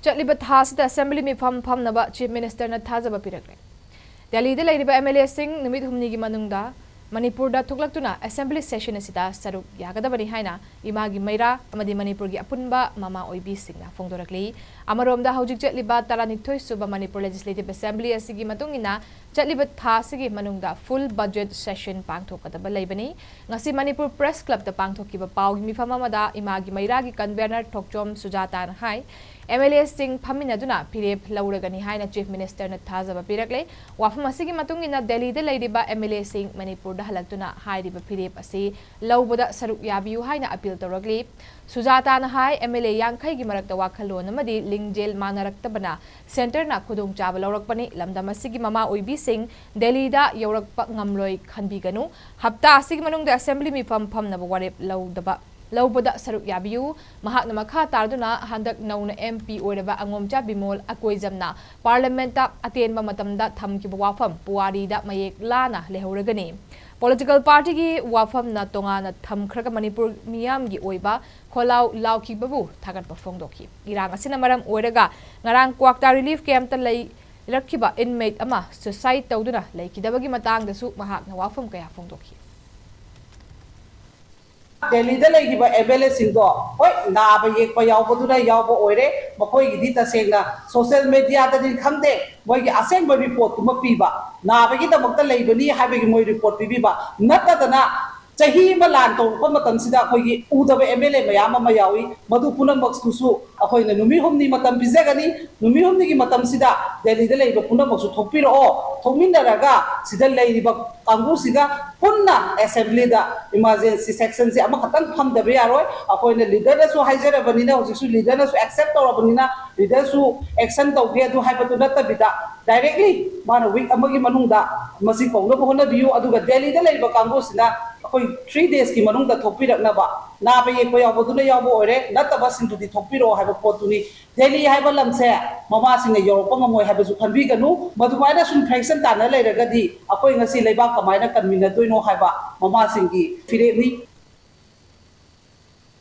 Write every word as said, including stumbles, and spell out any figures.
ꯆꯠꯂꯤꯕ ꯊꯥ ꯑꯁꯤꯗ Assembly ꯃꯤꯐꯝ ꯐꯝꯅꯕ Chief Minister ꯅ ꯊꯥꯖꯕ ꯄꯤꯔꯛꯂꯦ꯫ ꯗꯦꯜꯂꯤꯗ ꯂꯩꯔꯤꯕ MLA ꯁꯤꯡ ꯅꯨꯃꯤꯠ ꯍꯨꯝꯅꯤꯒꯤ ꯃꯅꯨꯡꯗ ꯃꯅꯤꯄꯨꯔꯗ ꯊꯣꯛꯂꯛꯇꯨꯅ Assembly session ꯑꯁꯤꯗ ꯁꯔꯨꯛ ꯌꯥꯒꯗꯕꯅꯤ ꯍꯥꯏꯅ ꯏꯃꯥꯒꯤ ꯃꯩꯔꯥ ꯑꯃꯗꯤ ꯃꯅꯤꯄꯨꯔꯒꯤ ꯑꯄꯨꯟꯕ ꯃꯃꯥ ꯑꯣꯏꯕꯤꯁꯤꯡꯅ ꯐꯣꯡꯗꯣꯔꯛꯂꯤ꯫ ꯑꯃꯔꯣꯝꯗ, ꯍꯧꯖꯤꯛ ꯆꯠꯂꯤꯕ ꯇꯔꯥꯅꯤꯊꯣꯏ ꯁꯨꯕ Manipur Legislative Assembly ꯑꯁꯤꯒꯤ ꯃꯇꯨꯡ ꯏꯟꯅ ꯆꯠꯂꯤꯕ ꯊꯥ ꯑꯁꯤꯒꯤ ꯃꯅꯨꯡꯗ full budget session ꯄꯥꯡꯊꯣꯛꯀꯗꯕ ꯂꯩꯕꯅꯤ꯫ ꯉꯁꯤ ꯃꯅꯤꯄꯨꯔ Press Club ꯇ ꯄꯥꯡꯊꯣꯛꯈꯤꯕ ꯄꯥꯎꯒꯤ ꯃꯤꯐꯝ ꯑꯃꯗ ꯏꯃꯥꯒꯤ ꯃꯩꯔꯥꯒꯤ convener ꯊꯣꯛꯆꯣꯝ ꯁꯨꯖꯥꯇꯥꯅ ꯍꯥꯏ, MLA ꯁꯤꯡ ꯐꯝꯃꯤꯟꯅꯗꯨꯅ ꯐꯤꯔꯦꯞ ꯂꯧꯔꯒꯅꯤ ꯍꯥꯏꯅ Chief Minister ꯅ ꯊꯥꯖꯕ ꯄꯤꯔꯛꯂꯦ꯫ ꯋꯥꯐꯝ ꯑꯁꯤꯒꯤ ꯃꯇꯨꯡ ꯏꯟꯅ ꯗꯦꯜꯂꯤꯗ ꯂꯩꯔꯤꯕ MLA ꯁꯤꯡ ꯃꯅꯤꯄꯨꯔꯗ ꯍꯜꯂꯛꯇꯨꯅ ꯍꯥꯏꯔꯤꯕ ꯐꯤꯔꯦꯞ ꯑꯁꯤ ꯂꯧꯕꯗ ꯁꯔꯨꯛ ꯌꯥꯕꯤꯌꯨ ꯍꯥꯏꯅ appeal ꯇꯧꯔꯛꯂꯤ꯫ ꯁꯨꯖꯥꯇꯥꯅ ꯍꯥꯏ, MLA ꯌꯥꯡꯈꯩꯒꯤ ꯃꯔꯛꯇ ꯋꯥꯈꯜꯂꯣꯟ ꯑꯃꯗꯤ ꯂꯤꯡꯖꯦꯜ ꯃꯥꯟꯅꯔꯛꯇꯕꯅ Centre ꯅ ꯈꯨꯗꯣꯡꯆꯥꯕ ꯂꯧꯔꯛꯄꯅꯤ꯫ ꯂꯝꯗꯝ ꯑꯁꯤꯒꯤ ꯃꯃꯥ ꯑꯣꯏꯕꯤꯁꯤꯡ ꯗꯦꯜꯂꯤꯗ ꯌꯧꯔꯛꯄ ꯉꯝꯂꯣꯏ ꯈꯟꯕꯤꯒꯅꯨ꯫ ꯍꯞꯇꯥ ꯑꯁꯤꯒꯤ ꯃꯅꯨꯡꯗ Assembly ꯃꯤꯐꯝ ꯐꯝꯅꯕ ꯋꯥꯔꯦꯞ ꯂꯧꯗꯕ, ꯂꯧꯕꯗ ꯁꯔꯨꯛ ꯌꯥꯕꯤꯌꯨ꯫ ꯃꯍꯥꯛꯅ ꯃꯈꯥ ꯇꯥꯗꯨꯅ ꯍꯟꯗꯛ ꯅꯧꯅ MP ꯑꯣꯏꯔꯕ ꯑꯉꯣꯝꯆꯥ ꯕꯤꯃꯣꯜ ꯑꯀꯣꯏꯖꯝꯅ Parliament ꯇ ꯑꯇꯦꯟꯕ ꯃꯇꯝꯗ ꯊꯝꯈꯤꯕ ꯋꯥꯐꯝ ꯄꯨꯋꯥꯔꯤꯗ ꯃꯌꯦꯛ ꯂꯥꯅ ꯂꯩꯍꯧꯔꯒꯅꯤ꯫ Political party ꯒꯤ ꯋꯥꯐꯝꯅ ꯇꯣꯉꯥꯟꯅ ꯊꯝꯈ꯭ꯔꯒ ꯃꯅꯤꯄꯨꯔ ꯃꯤꯌꯥꯝꯒꯤ ꯑꯣꯏꯕ ꯈꯣꯜꯂꯥꯎ ꯂꯥꯎꯈꯤꯕꯕꯨ ꯊꯥꯒꯠꯄ ꯐꯣꯡꯗꯣꯛꯈꯤ꯫ ꯏꯔꯥꯡ ꯑꯁꯤꯅ ꯃꯔꯝ ꯑꯣꯏꯔꯒ ꯉꯔꯥꯡ ꯀ꯭ꯋꯥꯛꯇꯥ relief camp ꯇ ꯂꯩꯔꯛꯈꯤꯕ inmate ꯑꯃ suicide ꯇꯧꯗꯨꯅ ꯂꯩꯈꯤꯗꯕꯒꯤ ꯃꯇꯥꯡꯗꯁꯨ ꯃꯍꯥꯛꯅ ꯋꯥꯐꯝ ꯀꯌꯥ ꯐꯣꯡꯗꯣꯛꯈꯤ꯫ ꯗꯦꯜꯂꯤꯗ ꯂꯩꯔꯤꯕ MLA ꯁꯤꯡꯗꯣ, ꯍꯣꯏ, ꯅꯥꯕ ꯌꯦꯛꯄ ꯌꯥꯎꯕꯗꯨꯅ ꯌꯥꯎꯕ ꯑꯣꯏꯔꯦ, ꯃꯈꯣꯏꯒꯤꯗꯤ ꯇꯁꯦꯡꯅ social media ꯗꯅꯤ ꯈꯪꯗꯦ, ꯃꯣꯏꯒꯤ ꯑꯁꯦꯡꯕ report ꯇꯨꯃ ꯄꯤꯕ, ꯅꯥꯕꯒꯤꯗꯃꯛꯇ ꯂꯩꯕꯅꯤ ꯍꯥꯏꯕꯒꯤ ꯃꯣꯏ report ꯄꯤꯕꯤꯕ ꯅꯠꯇꯗꯅ, ꯆꯍꯤ ꯑꯃ ꯂꯥꯟ ꯇꯧꯔꯛꯄ ꯃꯇꯝꯁꯤꯗ ꯑꯩꯈꯣꯏꯒꯤ ꯎꯗꯕ MLA ꯃꯌꯥꯝ ꯑꯃ ꯌꯥꯎꯏ꯫ ꯃꯗꯨ ꯄꯨꯝꯅꯃꯛꯇꯨꯁꯨ ꯑꯩꯈꯣꯏꯅ ꯅꯨꯃꯤꯠ ꯍꯨꯝꯅꯤ ꯃꯇꯝ ꯄꯤꯖꯒꯅꯤ꯫ ꯅꯨꯃꯤꯠ ꯍꯨꯝꯅꯤꯒꯤ ꯃꯇꯝꯁꯤꯗ ꯗꯦꯜꯂꯤꯗ ꯂꯩꯔꯤꯕ ꯄꯨꯝꯅꯃꯛꯁꯨ ꯊꯣꯛꯄꯤꯔꯛꯑꯣ, ꯊꯣꯛꯃꯤꯟꯅꯔꯒ ꯁꯤꯗ ꯂꯩꯔꯤꯕ ꯀꯥꯡꯕꯨꯁꯤꯒ ꯄꯨꯟꯅ Assembly ꯗ emergency session ꯁꯦ ꯑꯃꯈꯛꯇꯪ ꯐꯝꯗꯕ ꯌꯥꯔꯣꯏ꯫ ꯑꯩꯈꯣꯏꯅ leader ꯗꯁꯨ ꯍꯥꯏꯖꯔꯕꯅꯤꯅ, ꯍꯧꯖꯤꯛꯁꯨ leader ꯅꯁꯨ accept ꯇꯧꯔꯕꯅꯤꯅ, leader ꯁꯨ action ꯇꯧꯒꯦ ꯑꯗꯨ ꯍꯥꯏꯕꯗꯨ ꯅꯠꯇꯕꯤꯗ, directly ꯃꯥꯅ week ꯑꯃꯒꯤ ꯃꯅꯨꯡꯗ ꯃꯁꯤ ꯀꯧꯅꯕ ꯍꯣꯠꯅꯕꯤꯌꯨ꯫ ꯑꯗꯨꯒ ꯗꯦꯜꯂꯤꯗ ꯂꯩꯔꯤꯕ ꯀꯥꯡꯕꯨꯁꯤꯅ ꯑꯩꯈꯣꯏ three days ꯀꯤ ꯃꯅꯨꯡꯗ ꯊꯣꯛꯄꯤꯔꯛꯅꯕ, ꯅꯥꯕ ꯌꯦꯛꯄ ꯌꯥꯎꯕꯗꯨꯅ ꯌꯥꯎꯕ ꯑꯣꯏꯔꯦ, ꯅꯠꯇꯕꯁꯤꯡꯗꯨꯗꯤ ꯊꯣꯛꯄꯤꯔꯛꯑꯣ ꯍꯥꯏꯕ ꯄꯣꯠꯇꯨꯅꯤ꯫ ꯗꯦꯜꯂꯤ ꯍꯥꯏꯕ ꯂꯝꯁꯦ ꯃꯃꯥꯁꯤꯡꯅ ꯌꯧꯔꯛꯄ ꯉꯝꯃꯣꯏ ꯍꯥꯏꯕꯁꯨ ꯈꯟꯕꯤꯒꯅꯨ꯫ ꯃꯗꯨꯃꯥꯏꯅ ꯁꯨꯝ fraction ꯇꯥꯅ ꯂꯩꯔꯒꯗꯤ ꯑꯩꯈꯣꯏ ꯉꯁꯤ ꯂꯩꯕꯥꯛ ꯀꯃꯥꯏꯅ ꯀꯟꯃꯤꯟꯅꯗꯣꯏꯅꯣ ꯍꯥꯏꯕ ꯃꯃꯥꯁꯤꯡꯒꯤ ꯐꯤꯔꯦꯞꯅꯤ꯫